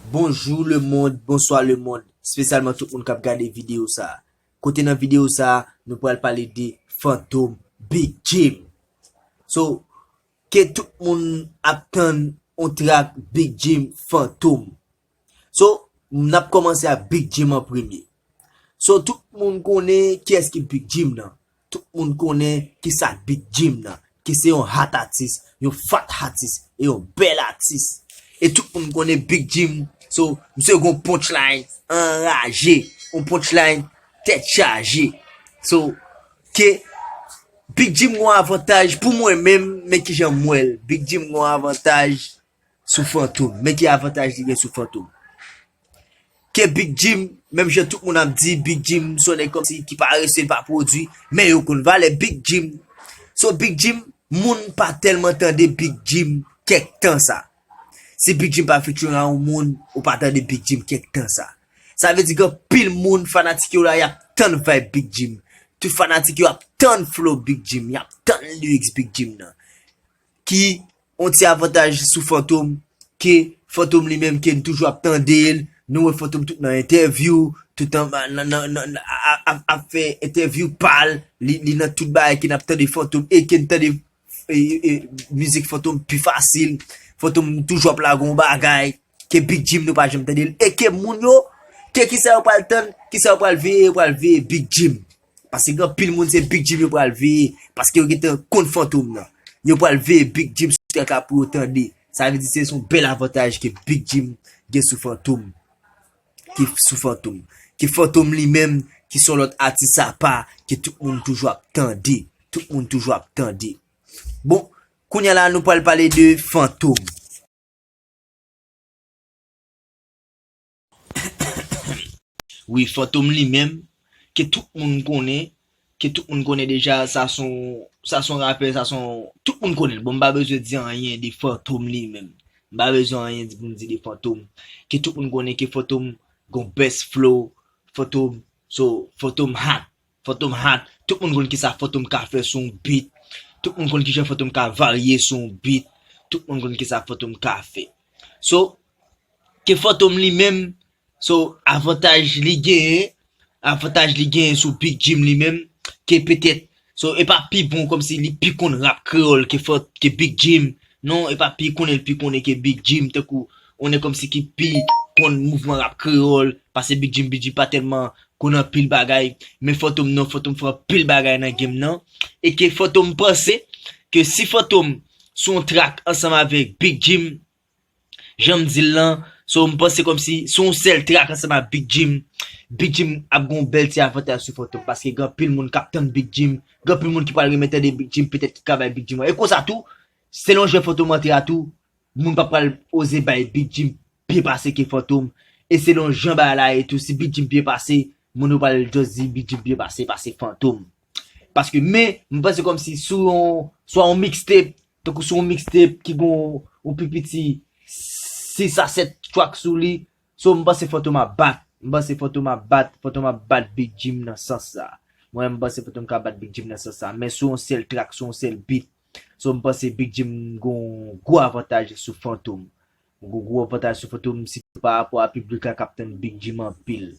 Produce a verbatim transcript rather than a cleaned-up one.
Bonjou lemonn, bonswa lemonn, espesyalman tout moun k ap gade videyo sa a. Kote nan videyo sa a, nou pral pale de Fantom Big Jim. So, ke tout moun ap tann on trak Big Jim Fantom. So, n ap kòmanse ak Big Jim an premye. So, tout moun konnen kiyès ki Big Jim nan. Tout moun konnen ki sa k Big Jim nan. Ki se yon hot atis, yon fat atis, e yon bèl atis. E tout moun konnen Big Jim. So, misye gon punchline anraje, yon punchline tèt chaje. So, ke Big Jim gon avantaj pou mwen menm, men kijan m wè l. Big Jim gon avantaj sou Fantom. Men ki avantaj li gen sou Fantom. Ke Big Jim, menm jan tout moun ap di, Big Jim se yon nèg kòmsi ki parese, li pa pwodui, men yo konn valè Big Jim. So Big Jim, moun pa tèlman tande Big Jim kèk tan sa. Si Big Jim pa featuring a yon moun, ou pa tande Big Jim kèk tan sa. Sa vle di gen anpil moun, fanatik yo la, y ap tann vibe Big Jim. Tout fanatik yo ap tann flow Big Jim, y ap tann lyrics Big Jim nan. Ki on ti avantaj sou Fantom, ke Fantom li menm ke n toujou ap tande l, nou wè Fantom tout nan entèvyou, tout an, nan, nan, nan, ap, ap, ap fè entèvyou pa l, li, li nan tout bagay ke n ap tande Fantom, e ke n tande, e, e, mizik Fantom pi fasil. Fantom toujou ap lage on bagay, ke Big Jim nou pa janm tande l, e ke moun yo, ke kisa yo pral tann, kisa yo pral veye, yo pral veye Big Jim. Paske gen anpil moun se Big Jim yo pral veye, paske yo gentan konn Fantom nan. Yo pral veye Big Jim sou trak la pou yo tande. Sa vle di se yon bèl avantaj ke Big Jim gen sou Fantom. Ki sou Fantom. Ki Fantom li menm, ki se yon lòt atis apa, ke tout moun toujou ap tande. Tout moun toujou ap tande. Bon, kounye a la, nou pral pale de Fantom. Wi, Fantom li menm, ke tout moun konnen, ke tout moun konnen deja, sa se yon, sa se yon rapè, sa se yon, tout moun konnen l. Bon, m pa bezwen di anyen de Fantom li menm. M pa bezwen anyen di pou m di de Fantom. Ke tout moun konnen ke Fantom gon best flow, Fantom, so, Fantom hot. Fantom hot, tout moun konn kisa Fantom ka fè sou yon beat. Tout moun konn kijan Fantom ka varye sou yon beat. Tout moun konn kisa Fantom ka fè. So, ke Fantom li menm, so, avantaj li genyen, avantaj li genyen sou Big Jim li menm, ke petèt, so, e pa pi bon kòmsi li pi konn rap kreyòl ke Fant-, ke Big Jim. Non, e pa pi konnen l pi konnen ke Big Jim, tankou, on nèg kòmsi ki pi konn mouvman rap kreyòl, pase Big Jim, Big Jim pa tèlman konn anpil bagay, men Fantom non, Fantom fè anpil bagay nan game nan, e ke Fantom panse ke si Fantom sou yon track ansanm avèk Big Jim, jan m di l lan, so m panse kòmsi sou yon sèl track ansanm ak Big Jim, Big Jim ap gen yon bèl ti avantaj sou Fantom, paske gen anpil moun k ap tann Big Jim, gen anpil moun ki pral renmen tande Big Jim, petèt ki ka bay Big Jim an. E konsa tou, selon jan Fantom antre a tou, moun pa pral oze bay Big Jim byen pase ke Fantom. E selon jan bagay la ye tou, si Big Jim byen pase, moun yo pral just di Big Jim byen pase, pase Fantom. Paske, men, m panse kòmsi sou yon, swa yon mixtape, tankou sou yon mixtape ki gon yon pi piti sis a sèt track sou li, so m panse Fantom ap bat. M panse Fantom ap bat, Fantom ap bat Big Jim nan sans sa. Mwen, m panse Fantom ka bat Big Jim nan sans sa. Men sou yon sèl track, sou yon sèl beat, so m panse Big Jim gon gwo avantaj sou Fantom. Gon gwo avantaj sou Fantom, sitou pa rapò a piblik la k ap tann Big Jim anpil.